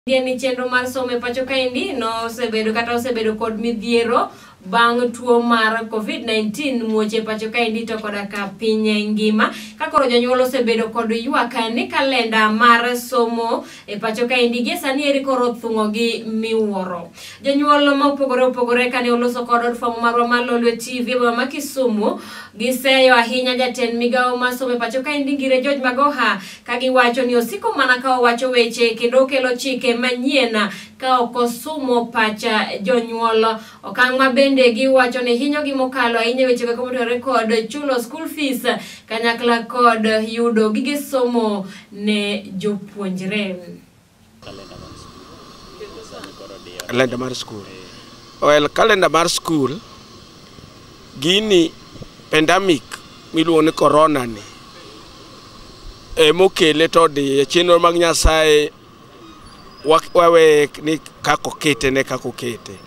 Ni chenro mar somo e pacho kaendi nosebedo kata osebedo kod midhiero bang' tuo mar COVID-19 muoch e pacho kaendi to koda ka piny ngima. Ka koro jonyuol osebedo kod ywak ni kalenda mar somo e pacho kaendi gie sani eri koro thung'o gi miwuoro. Jonyuol ma opogore opogore kane oloso kod od fwambo marwa mar Lolwe TV e boma ma Kisumu giseyo ahinya jatend migawo mar somo e pacho kaendi Ngire George Magoha ka giwacho ni osiko mana ka owacho weche kendo okelo chike manyien ka ok osumo pacha jonyuol. Okang' ma bende giwacho ni hinyogi mokalo ahinya e weche go motenore kod chulo school fees kanyakla kod yudo gige somo ne jopuonjre. Kalenda mar skul. Well, kalenda mar skul, gini pandemic miluongo ni corona ni emokele to odiye. Chenro mag Nyasaye waweye ni kaka okete ne kaka okete.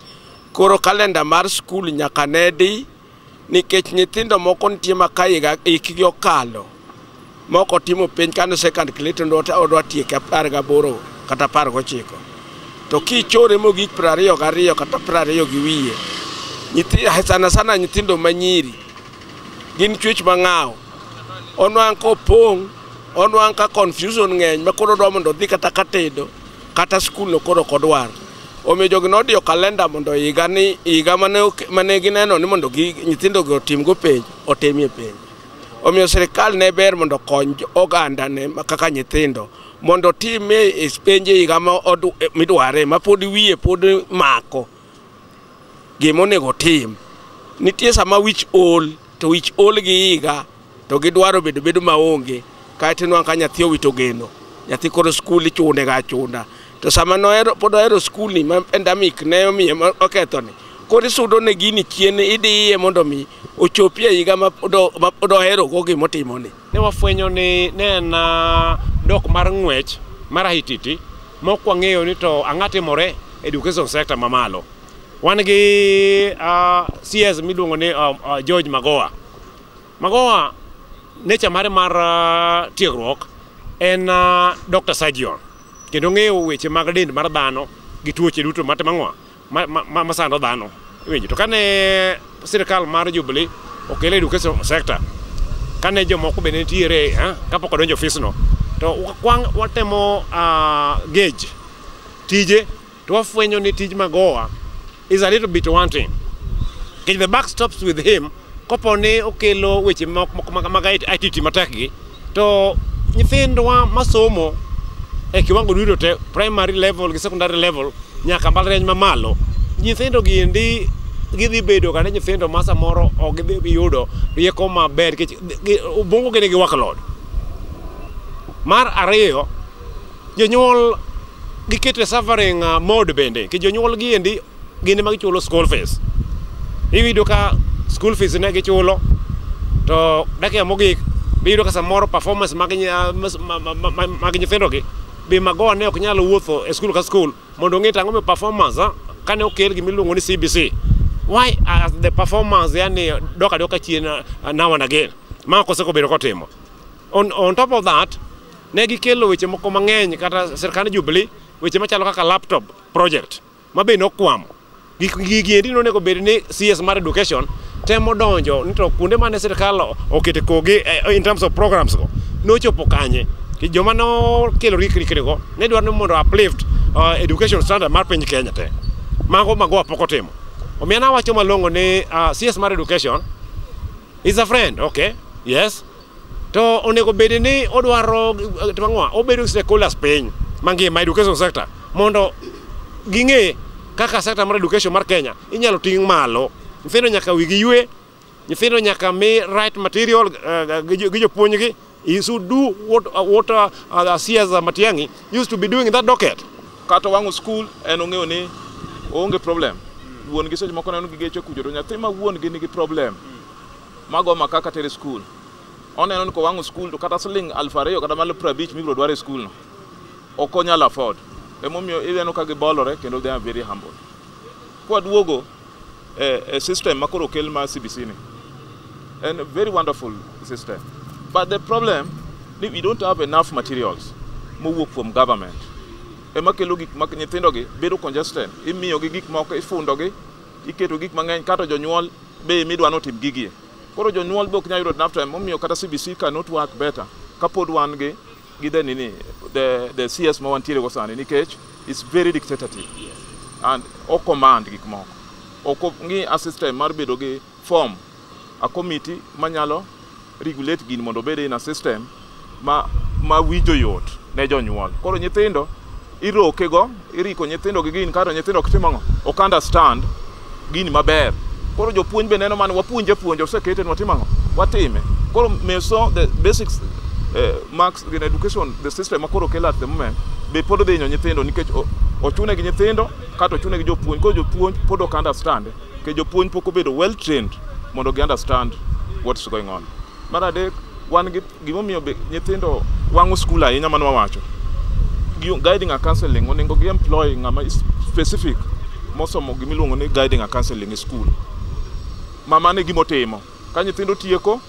Koro kalenda mar skul nyaka ne di nikech nyithindo moko nitie ma ka higa hikgi okalo mok otimo penj kane second grade odwa tieke 18 kata 19. To kichore mogik 22 kata 20 gi wiye, sana sana nyithindo manyiri gin chwech mang'aw. Onwang' kopong', onwang' ka confusion ng'eny ma koro odwa mondo odhi kata katedo kata skul no koro ok odwar. Omiyo jogi nodiyo kalenda mondo higa ni higa mane gineno ni mondo nyithindo gi otim go penj, otimie penj. Omiyo sirikal ne ber mondo okony oganda ne kaka nyithindo mondo otime e penj e higa midware ma pod wiye pod mako gima onego otim. Nitie sama wich ol to wich ol gi higa to gidwaro bedo maonge kaeto inwang'o ka nyathi owito geno. Nyathi koro skul ichune ga achuna. To sama nohero pod ohero skul ni ma pandemic ne omiye oketho ni, koro isudo ne gini chien idiye mondo mi ochopi e higa ma pod ohero go gimotimo ni. Ne wafwenyo ni ne en dok mar ng'wech mar ITT mok wang'eyo ni to ang'o timore education sector mamalo. Wan gi CS miluongo ni George Magoha. Magoha nature mare mar tiegruok en Dr. Surgeon kendo ong'eyo weche mag dend mar dhano gi tuoche duto matimo ang'o masando dhano. Iwinjo? To kane sirikal mar Jubilee okele education sector, kane jomoko be nitiere kapok odonjo ofis no, to watemo gauge tije to wafwenyo ni tij Magoha is a little bit wanting. Nikech the buck stops with him kopo ni okelo weche moko mag ITT matek gi to nyithindwa masomo e kiwango duto te, primary level gi secondary level nyaka mbalariany mamalo, nyithindo gi endi gidhi bedo kata nyithindo ma samoro ok gidhi yudo rieko maber nikech obwongo gi nigi workload. Mar ariyo, jonyuol giketo e suffering mode bende nikech jonyuol gi endi gin ema gichulo school fees. Iyudo ka school fees ne gichulo to dakika mogik iyudo ka samoro performance mag nyithindo gi be Magoha ne ok nyal wuotho e skul ka skul mondo ong'e to ang'o momiyo performance kane okel gima iluongo ni CBC, why has the performance yani dok adoka chien now and again ma ok osekobedo kotimo. On top of that, ne gikelo weche moko mang'eny kata sirkand Jubilee weche machalo kaka laptop project ma be nokwamo. Gigi endi nonego bed ni CS mar education temo donjo ni to kuonde mane sirkal okete kogi in terms of programs go nochopo kanye. Joma nokelo rikni go ne dwaro ni mondo uplift education standard mar piny Kenya te. Mago Magoha pok otimo. Omiyo an awacho malong'o ni CS mar education is a friend, okay, yes. To onego bed ni odwaro timo obedo stakeholders piny mangima education sector mondo ging'e kaka sector mar education mar Kenya inyalo ting' malo. Nyithindo nyaka wigi ywe, nyithindo nyaka mi right material gi jopuonjgi. He should do what CS Matiang'i used to be doing in that docket. Kata wang'o school en ong'eyo ni oonge problem. Wuon gi seche moko neno gi geche kucho to nyathi ma wuon gi nigi problem mago ma kaka tere school. Oneno ni kowang'o school to kata siling 2000 kata malo 50 mibiro dwar e school no ok onyal afford. Emomiyo ineno ka gibolore kendo they are very humble. Kwaduogo e system ma koro okel mar CBC ni, en very wonderful system. But the problem ni we don't have enough materials mowuok from government. Ema kelo gik ma nyithindo gi bedo congested. Imiyo gi gik moko, ifundo gi, iketo gik mang'eny, kata jonyuol be midwa notim gigie. Koro jonyuol be ok nyal yudo enough time, momiyo kata CBC cannot work better kapod wan gi the nini, the CS ma wantiere go sani, nikech it's very dictative and o command gik moko. Ok ng'i a system mar bedo gi form a committee manyalo regulate gini mondo obed in a system ma winjo yot ne jonyuol. Koro nyithindo iroke go, iriko nyithindo gi gini, kato nyithindo ok tim ang'o? Ok understand gini maber. Koro jopuonj be neno mana wapuonje puonjo osekete ni watim ang'o? Watime. Koro meso the basics marks in education, the system makoro okel at the moment be pod dhi hinyo nyithindo, nikech ochune gi nyithindo kata ochune gi jopuonj. Koro jopuonj pod ok understand, nikech jopuonj pok obedo well trained mondo gi understand what's going on. Mar adek, wan gi gimomiyo be nyithindo wang'o skul ahinya mano wawacho. Guiding and counseling onego gi employ ng'ama is specific mosomo gimiluongo ni guiding and counseling e school. Ma mano e gimotimo. Ka nyithindo tieko,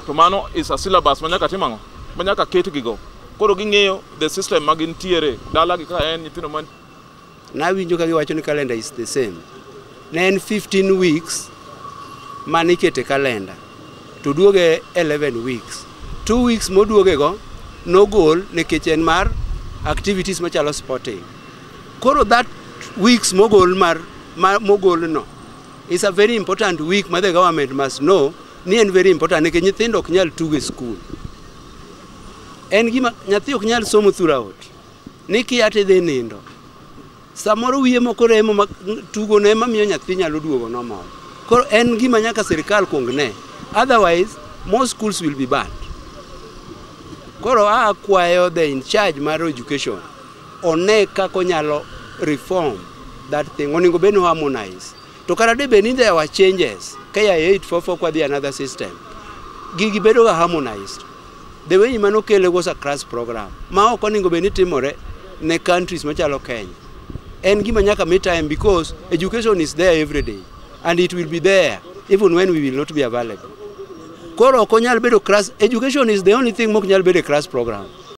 to mano is a syllabus ma nyaka tim ang'o? Ma nyaka ketgi go. Koro ging'eyo the system ma gintiere dala gi ka en nyithindo man Nawinjo ka giwacho ni calendar is the same. Ne en 15 weeks mane ikete calendar to duoge 11 weeks. 2 weeks moduoge go nogol nikech en mar activities machalo sporting. Koro that weeks mogol mar ma, mogol no is a very important week ma the government must know ni en very important, nikech nyithindo ok nyal tugo e school. En gima nyathi ok nyal somo throughout. Ni kia tidhi nindo. Samoro wiye moko remo ma tugo ne ema miyo nyathi nyalo duogo normal. Koro en gima nyaka sirikal kuong ne. Otherwise, more schools will be banned. Koro akwayo the in charge mar education one kaka onyalo reform that thing. Onego bed ni harmonize. To kata de bed ni there were changes, kaya 844 kwadhi another system, gigi bedo ga harmonized. The way manokele was a crash program. Ma ok onego bed ni timore ne countries machalo Kenya. En gima nyaka mi time, because education is there every day and it will be there even when we will not be available. Koro ok onyal bedo crash. Education is the only thing mok nyal bedo e crash program.